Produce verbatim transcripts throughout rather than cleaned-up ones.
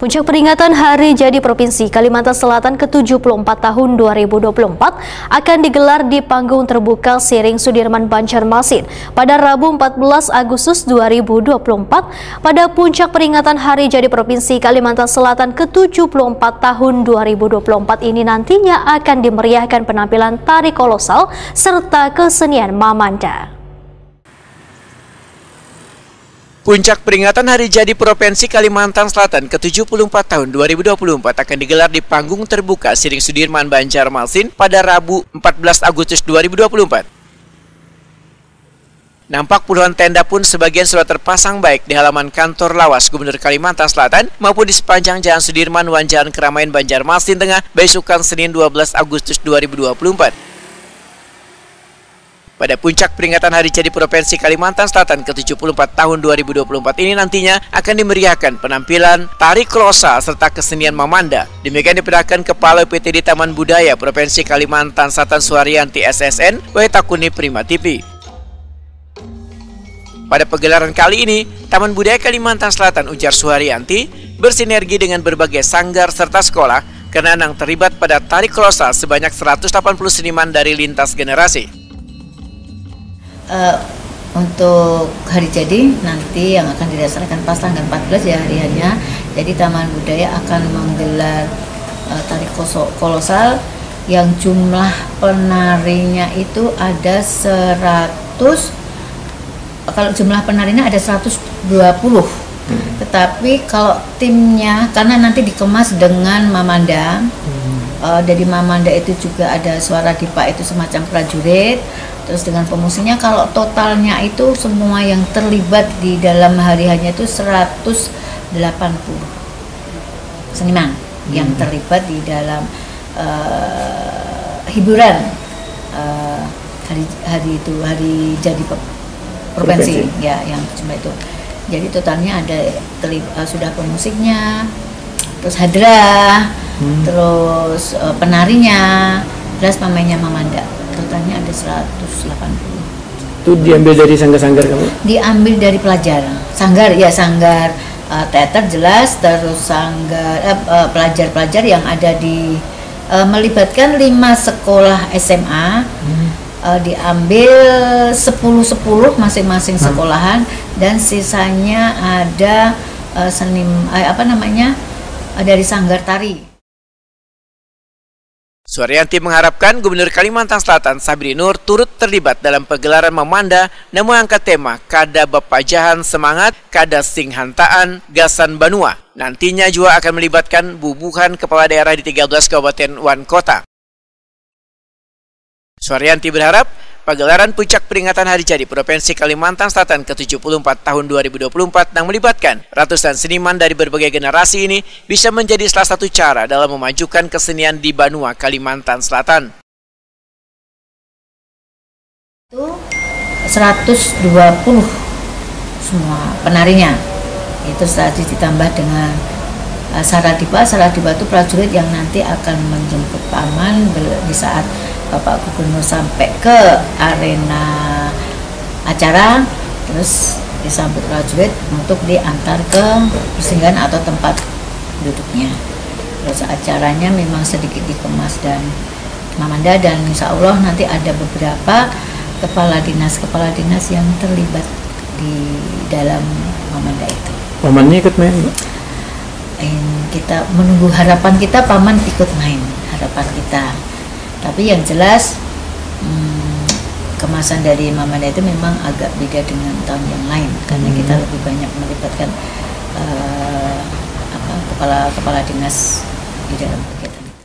Puncak peringatan Hari Jadi Provinsi Kalimantan Selatan ke tujuh puluh empat tahun dua ribu dua puluh empat akan digelar di panggung terbuka Siring Sudirman, Banjarmasin, pada Rabu empat belas Agustus dua ribu dua puluh empat. Pada puncak peringatan Hari Jadi Provinsi Kalimantan Selatan ke tujuh puluh empat tahun dua ribu dua puluh empat ini nantinya akan dimeriahkan penampilan tari kolosal serta kesenian mamanda. Puncak peringatan Hari Jadi Provinsi Kalimantan Selatan ke tujuh puluh empat tahun dua ribu dua puluh empat akan digelar di panggung terbuka Siring Sudirman, Banjarmasin pada Rabu empat belas Agustus dua ribu dua puluh empat. Nampak puluhan tenda pun sebagian sudah terpasang baik di halaman kantor lawas Gubernur Kalimantan Selatan maupun di sepanjang Jalan Sudirman wan Jalan Keramaian, Banjarmasin Tengah, baisukan Senin dua belas Agustus dua ribu dua puluh empat. Pada puncak peringatan Hari Jadi Provinsi Kalimantan Selatan ke tujuh puluh empat tahun dua ribu dua puluh empat ini nantinya akan dimeriahkan penampilan tari kolosal serta kesenian mamanda. Demikian diperintahkan Kepala P T D Taman Budaya Provinsi Kalimantan Selatan Suharyanti S S N, wayah takuni Prima T V. Pada pegelaran kali ini, Taman Budaya Kalimantan Selatan, ujar Suharyanti, bersinergi dengan berbagai sanggar serta sekolah karena nang terlibat pada tari kolosal sebanyak seratus delapan puluh seniman dari lintas generasi. Eh, untuk hari jadi nanti yang akan dilaksanakan pas tanggal empat belas ya hariannya. Jadi Taman Budaya akan menggelar eh, tari koso- kolosal yang jumlah penarinya itu ada seratus, kalau jumlah penarinya ada seratus dua puluh. Tetapi kalau timnya, karena nanti dikemas dengan mamanda, eh, dari mamanda itu juga ada suara dipa, itu semacam prajurit. Terus dengan pemusiknya, kalau totalnya itu semua yang terlibat di dalam hari hanya itu seratus delapan puluh seniman yang terlibat di dalam eh, hiburan eh, hari hari itu, hari jadi pe- provinsi, ya, yang cuma itu. Jadi totalnya ada terlib- eh, sudah pemusiknya, terus hadrah, terus eh, penarinya, plus pemainnya mamanda. Totalnya ada seratus delapan puluh. Itu diambil dari sanggar-sanggar kamu? Diambil dari pelajar, sanggar, ya, sanggar eh, teater jelas, terus sanggar eh, eh, pelajar-pelajar yang ada di eh, melibatkan lima sekolah S M A. Eh, diambil sepuluh sepuluh masing-masing sekolahan dan sisanya ada eh, seni eh, apa namanya eh, dari sanggar tari. Suharyanti mengharapkan Gubernur Kalimantan Selatan Sabri Nur turut terlibat dalam pegelaran mamanda nang mengangkat tema Kada Bapajahan Semangat, Kada Singhantaan, Gasan Banua. Nantinya jua akan melibatkan bubuhan kepala daerah di tiga belas kabupaten wan kota. Suharyanti berharap pagelaran puncak peringatan Hari Jadi Provinsi Kalimantan Selatan ke tujuh puluh empat tahun dua ribu dua puluh empat nang melibatkan ratusan seniman dari berbagai generasi ini bisa menjadi salah satu cara dalam memajukan kesenian di banua Kalimantan Selatan. Itu seratus dua puluh semua penarinya. Itu tadi ditambah dengan eh, Saradipa. Saradipa itu prajurit yang nanti akan menjemput paman bel- di saat Bapak Gubernur sampai ke arena acara, terus disambut prajurit untuk diantar ke persinggahan atau tempat duduknya. Terus acaranya memang sedikit dikemas dan mamanda, dan insya Allah nanti ada beberapa kepala dinas kepala dinas yang terlibat di dalam mamanda itu. Pamannya ikut main, Mbak? Em, kita menunggu harapan kita paman ikut main, harapan kita. Tapi yang jelas hmm, kemasan dari mamanda itu memang agak beda dengan tahun yang lain karena kita lebih banyak melibatkan eh, apa kepala kepala dinas di dalam kegiatan itu.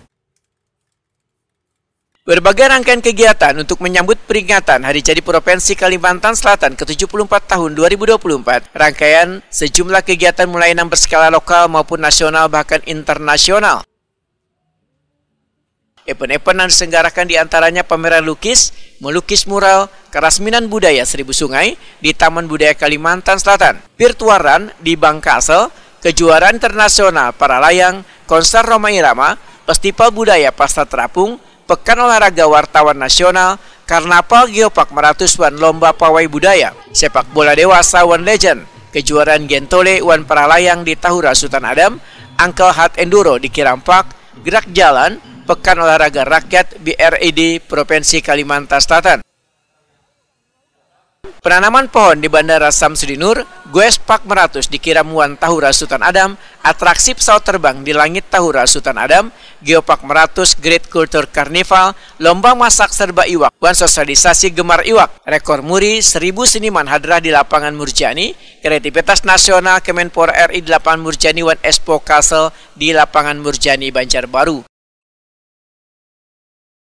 Berbagai rangkaian kegiatan untuk menyambut peringatan Hari Jadi Provinsi Kalimantan Selatan ke tujuh puluh empat tahun dua ribu dua puluh empat. Rangkaian sejumlah kegiatan mulai nang berskala lokal maupun nasional bahkan internasional. Event-event yang diselenggarakan diantaranya pameran lukis, melukis mural, kerasminan budaya Seribu Sungai di Taman Budaya Kalimantan Selatan, virtual run di Bank Kasel, kejuaraan internasional para layang, konser Rhoma Irama, festival budaya Pasar Terapung, pekan olahraga wartawan nasional, karnaval geopark meratus wan lomba pawai budaya, sepak bola dewasa wan legend, kejuaraan gentole wan para layang di Tahura Sultan Adam, Uncle Hut Enduro di Kirampak, Gerak Jalan, Pekan Olahraga Rakyat B R I D Provinsi Kalimantan Selatan. Penanaman pohon di Bandara Samsudinur, Goes Park Meratus di Kiramuan Tahura Sultan Adam, atraksi pesawat terbang di langit Tahura Sultan Adam, Geopark Meratus Great Culture Carnival, lomba masak serba iwak, wan sosialisasi gemar iwak, rekor muri seribu seniman hadrah di lapangan Murjani, kreativitas nasional Kemenpora R I di lapangan Murjani wan Expo Castle di lapangan Murjani Banjarbaru.